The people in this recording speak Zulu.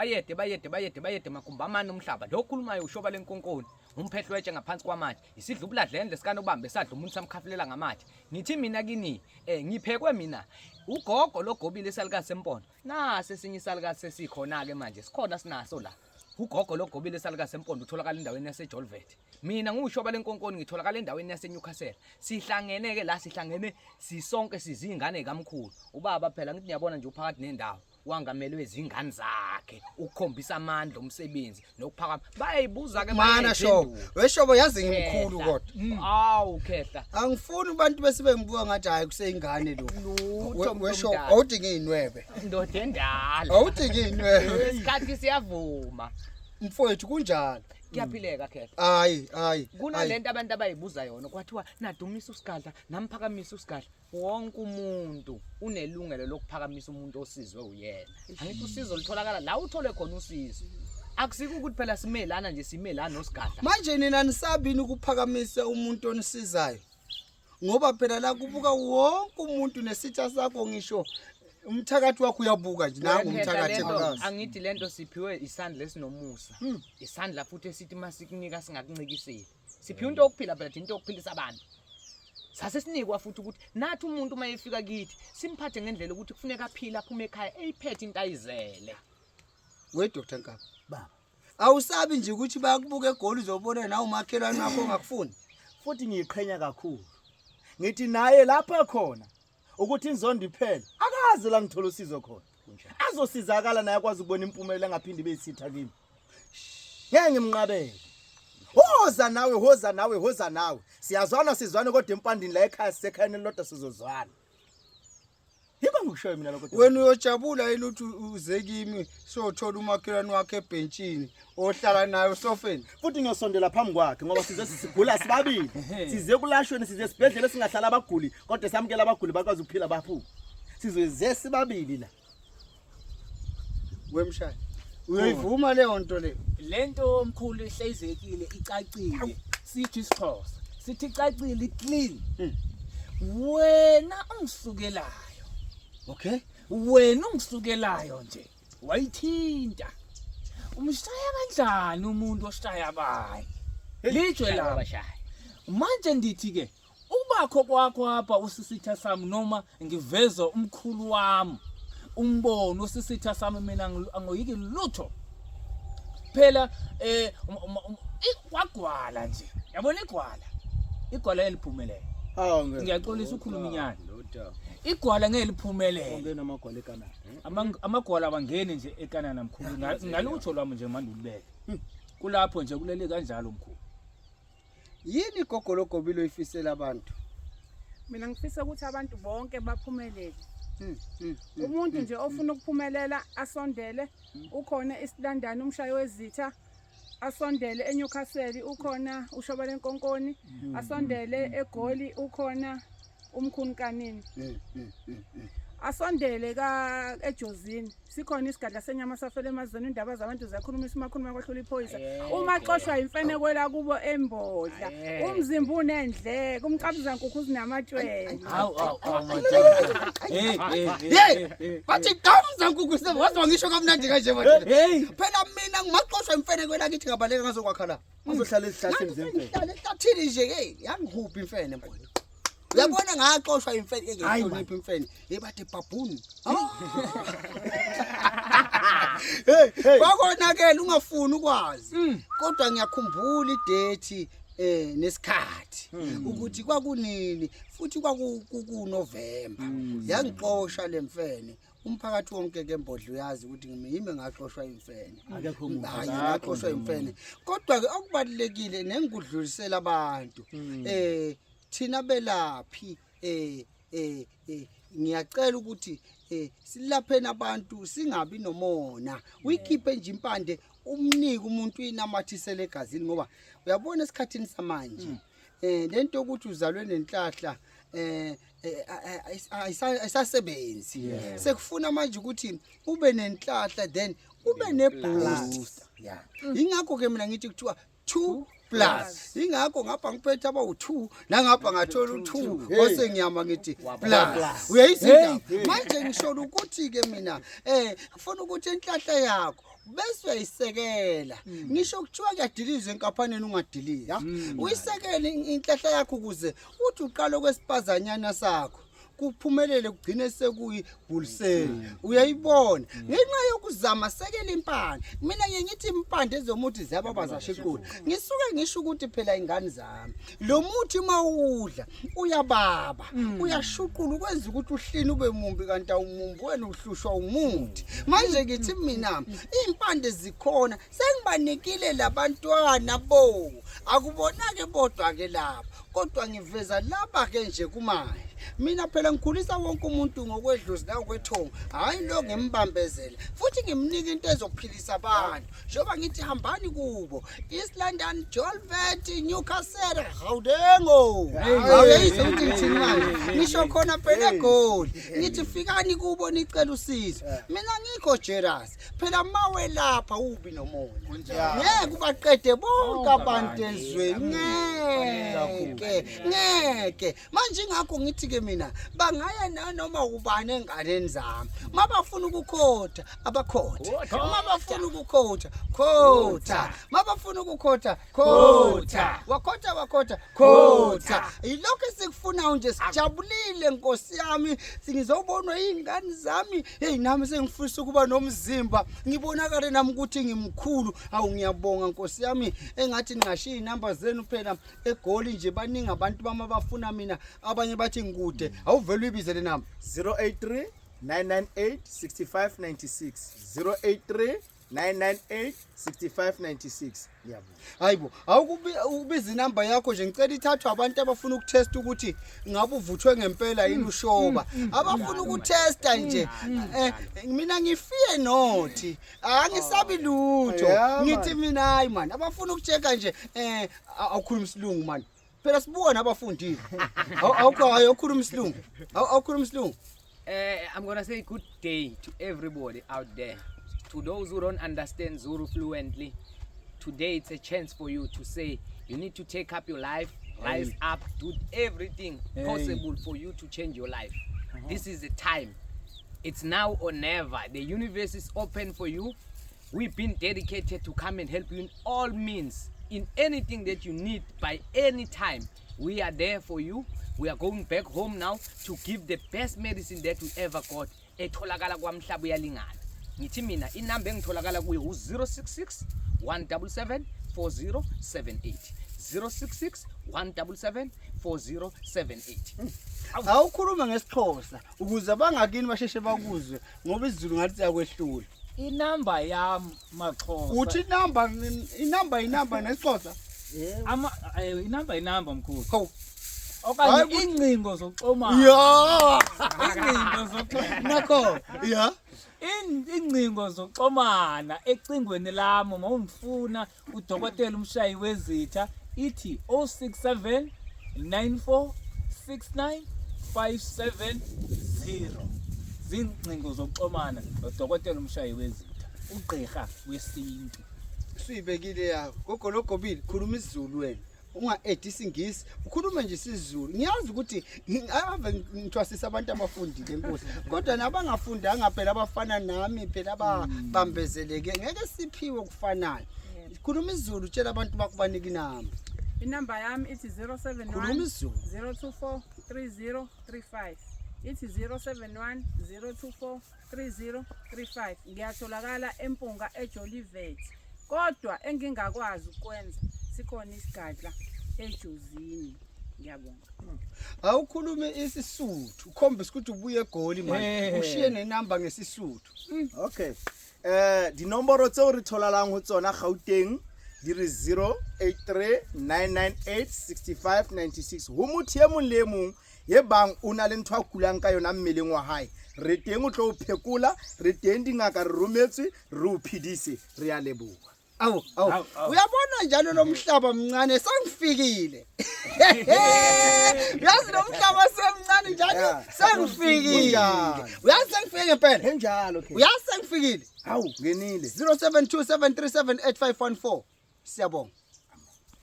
Bayede bayede bayede bayede magumbi amane omhlaba. Lo okhulumayo ushoba lenkonkoni. Umphehlo wetshe ngaphansi kwamatshe. Isidlubula dlendle sikanobambe sadla umuntu samkhafulela ngamatshe. Ngithi mina kini ngiphekwe mina. Ugogo logobile isalukazi sempondo. Nasi esinye isalukazi sesikhona ke manje. Sikhona sinaso la. Ugogo logobile isalukazi sempondo utholakala endaweni yaseJolvet. Mina ngiwushoba lenkonkoni ngitholakala endaweni yaseNewcastle. Sihlangene ke la sihlangene sisonke sizingane kamkhulu. Ubaba phela ngithi niyabona nje uphakathi nendawo. Wangamelwe izingane zakhe ukukhombisa amandla omsebenzi nokuphakama. Bayayibuza ke Mana shobo. Weshobo yazi ngimkhulu kodwa. Awu khehla. Angifuni abantu bese bengibuka ngathi hayi kuseyingane lo. Lutho Weshobo mntomdala. awudingi inwebe. Ndoda endala. Awudingi inwebe. Isikhathi siyavuma. Mfowethu kunjalo. Kuyaphileka khehla. Hayi hayi. Kunalento abantu abayibuza yona kwathiwa nadumisa usigadla namphakamisa usigadla. Wonke umuntu unelungelo lokuphakamisa umuntu osizwe uyena. Angithi usizo lutholakala la uthole khona usizo. Akusiko ukuthi phela sime lana nje sime la nosigadla. Manje nina nisabini ukuphakamisa umuntu onisizayo? Ngoba phela la kubuka wonke umuntu nesitha sakho ngisho umthakathi wakho uyabuka nje nangu umthakathi lento angithi lento siphiwe isandla esinomusa. Isandla futhi esithi masikunika singakuncikiseli. Siphiwe into yokuphila phela into yokuphilisa abantu. Sase sinikwa futhi ukuthi nathi umuntu uma efika kithi simphathe ngendlela ukuthi kufuneka aphile aphume ekhaya eyiphethe into ayizele. We Dr Nkaba. Baba. Awusabi nje ukuthi bayakubuka eGoli uzobona nawe umakhelwane wakho ongakufuni. Futhi ngiyiqhenya kakhulu. Ngithi naye lapha khona ukuthi inzondo iphele akaze la ngithola usizo khona. Azosizakala naye akwazi ukubona impumelelo engaphindi ibe isitha kimi. Ngeke ngimnqabele. Hoza nawe hoza nawe hoza nawe. Siyazwana sizwane kodwa empandini la ekhaya sisekhayeni elilodwa sizozwana. Yiko ngikushoyo mina lokho. Wena uyojabula yini ukuthi uze kimi sothola umakhelwane wakhe ebhentshini ohlala naye osofeni? Futhi ngiyosondela phambi kwakhe ngoba size sigula sibabili. Size kulashweni size esibhedlela singahlala abaguli kodwa samukela abaguli bakwazi ukuphila baphume. Sizoze sibabili la. Wemshaya. Uyoyivuma leyo nto le. Lento omkhulu ihlezekile icacile sithi isiXhosa sithi icacile clean. Wena ungisukelayo. Okay. Wena ungisukelayo nje wayithinta. Umshaya kanjani umuntu oshaya abanye? Litshe la. Abashaya. Manje ndithi ke ubakho kwakho apha usisitha sami noma ngiveza umkhulu wami umbono usisitha sami mina angoyiki lutho phela kwagwala nje yabona igwala igwala eliphumelele. Hawu ngeke. Ngiyaxolisa ukhuluma inyani. Igwala ngeke liphumelele. Ongena amagwala eKanana. Amagwala awangeni nje eKanana mkhulu. Ngalutho lwami nje manje ulibeke. Kulapho nje kulele kanjalo mkhulu. Yini gogo logobile oyifisela abantu? Mina ngifisa ukuthi abantu bonke baphumelele. Umuntu nje ofuna ukuphumelela asondele, ukhona isilandane umshayi wezitha asondele eNewcastle, ukhona ushoba lenkonkoni asondele eGoli, ukhona umkhulu Nkanini asondele ka eJozini, sikhona isigadla senyama safela emazweni, indaba zabantu ziyakhulumisa umakhuluma kwahlula iphoyisa, uma xoshwa imfene kwela kubo embodla, umzimba unendleko, umqabuza nkukhu zinamatshwele. Hawu hawu hawu madoda. Hey hey hey. Bathi qamza nkukhu sebe wazi ngisho kamnandi kanje madoda. Hey. Phela mina ngimaxoshwa imfene kwela kithi ngabaleka ngazokwakha la. Uzohlala ezihlahleni zemfene. Ngihlala ehlathini nje hey yangihubha imfene mfowethu. Uyabona ngaxoshwa imfene ngihlonipha imfene. Hey bathi baboon. Hey hey. Kwakonakela ungafuni ukwazi. Kodwa ngiyakhumbula idate nesikhathi ukuthi kwakunini futhi kwaku November. Yangixosha lemfene. Umphakathi wonke ke Mbodla uyazi ukuthi ngimi ngaxoshwa imfene. Akekho umuntu. Hayi ngaxoshwa imfene. Kodwa ke okubalekile nengikudlulisela abantu thina belaphi ngiyacela ukuthi silapheni abantu singabi nomona. Uyikhiphe nje impande umnike umuntu uyinamathisele egazini ngoba uyabona esikhathini samanje lento ukuthi uzalwe nenhlahla ayisasebenzi. Sekufuna manje ukuthi ube nenhlahla then ube ne boost. Ingakho ke mina ngithi kuthiwa 2 plus. Ingakho ngapha ngiphethe aba u2 nangapha ngathola u2 bese ngiyama ngithi plus. Uyayizinda manje ngisho ukuthi ke mina ngifuna ukuthi inhlahla yakho Bese uyayisekela. Ngisho kuthiwa kuyadilizwa enkampanini ungadilizi. Uyisekele inhlahla yakho ukuze uthi uqala okwesipazanyana sakho. Kuphumelele kugcine sekuyibhuliseni. Uyayibona? Ngenxa yokuzama sekela impande. Mina ngiye ngithi impande zomuthi ziyababa zashiqula. Ngisuke ngisho ukuthi phela ingane zami. Lo muthi uma uwudla uyababa, uyashuqula ukwenza ukuthi uhline ube mumbi kanti awumumbi wena uhlushwa umuthi. Manje ngithi mina impande zikhona sengibanikile labantwana bo. Akubona-ke bodwa ke lapha kodwa ngiveza laba ke nje kumanje. Mina phela ngikhulisa wonke umuntu ngokwedlozi nangokwethongo, hhayi lo ngimbambezela futhi ngimnika into ezophilisa abantu. Njengoba ngithi hambani kubo East London, Jolvet, Newcastle, Gaudengo. Awuyizwa ukuthi ngithini manje? Ngisho khona phela eGoli. Ngithi fikani kubo nicela usizo. Mina ngikho jealous. Phela mawelapha ubi nomona. Ngeke ubaqede bonke abantu ezweni. Ngeke. Ngeke. Manje ingakho ngithi ke mina bangaya nanoma ubani enganeni zami. Mabafuna ukukhotha abakhotha. Mabafuna ukukhotha khotha. Mabafuna ukukhotha khotha. Wakhotha wakhotha khotha. Yilokho esikufunayo nje sijabulile Nkosi yami. Singizobonwa izingane zami. Hey nami sengifisa ukuba nomzimba. Ngibonakale nami ukuthi ngimkhulu. Awu ngiyabonga Nkosi yami engathi ningashiya inamba zenu phela eGoli nje baningi abantu bama bafuna mina abanye bathi ngikude awuvele uyibize le namba 083 998 6596 083 998 6596 ngiyabonga. Hayibo, awukubiza inamba yakho nje ngicela ithathwe abantu abafuna ukutest ukuthi ngabe uvuthwe ngempela yini ushoba. Abafuna ukutesta nje. Mina ngifie nothi angisabi lutho. Yeah, Ngithi man. mina hayi man, abafuna ukuchecka nje awukhuluma isilungu man. Phela sibuka nabafundile. Awukho awukhuluma isilungu. Awukhuluma isilungu. I'm gonna say good day to everybody out there. To those who don't understand Zulu fluently, today it's a chance for you to say you need to take up your life, rise up, do everything possible for you to change your life. This is the time. It's now or never. The universe is open for you. We've been dedicated to come and help you in all means, in anything that you need by any time. We are there for you. We are going back home now to give the best medicine that we ever got. Etholakala kwamhlaba uyalingana. Ngithi mina inamba engitholakala kuyo u-066 177 4078. 066 177 4078. Awukhuluma ngesiXhosa ukuze bangakini basheshe bakuzwe ngoba isiZulu ngathi siyakwehlula. Inamba yam maXhosa. Uthi inamba inamba inamba nesiXhosa. Ama inamba inamba mkhulu. Hawu. Okanye Hayi, ingcingo zokuxhumana. Ya. Ingcingo zokuxhumana. Nakho. Ya. Ingcingo zokuxhumana ecingweni lami uma ungifuna udokotela umshayi wezitha ithi 067 94 69 570. Zingcingo zokuxhumana nodokotela umshayi wezitha, ugqirha wesintu. Usuyibekile yakho. Gogo logobile khuluma isiZulu wena. Unga-edi isiNgisi, ukhulume nje isiZulu. Ngiyazi ukuthi ave ngithwasisa abantu abafundile Nkosi. Kodwa nabangafundanga phela abafana nami phela ababambezeleke ngeke siphiwe okufanayo. Khuluma isiZulu tshela abantu bakho banike inamba. Inamba yami ithi 071 Khuluma isiZulu. 024 3035. Ithi 071 024 3035. Ngiyatholakala eMpunga eJolivet. Kodwa engingakwazi ukwenza sikhona isigadla eJozini. Ngiyabonga. Awukhulume isiSuthu, ukhombise ukuthi ubuye eGoli manje. Ushiye nenamba ngesiSuthu. Okay. Dinomoro tseo re tholalang ho tsona Gauteng di re 083 998 6596 ho motho e mong le e mong ye bang o na le ntho a kulang ka yona mmeleng wa hae, re teng o tlo o phekola, re teng dingaka re rometswe re o phedise, re a leboha. Awu, awu. Awu, awu. Uyabona njalo lo mhlaba mncane sengifikile. Uyazi lo mhlaba semncane njalo Yeah. sengifikile. Kunjalo. Uyazi sengifike ngempela. Enjalo ke. Uyazi sengifikile. Hawu, ngenile. 0727378514. Siyabonga.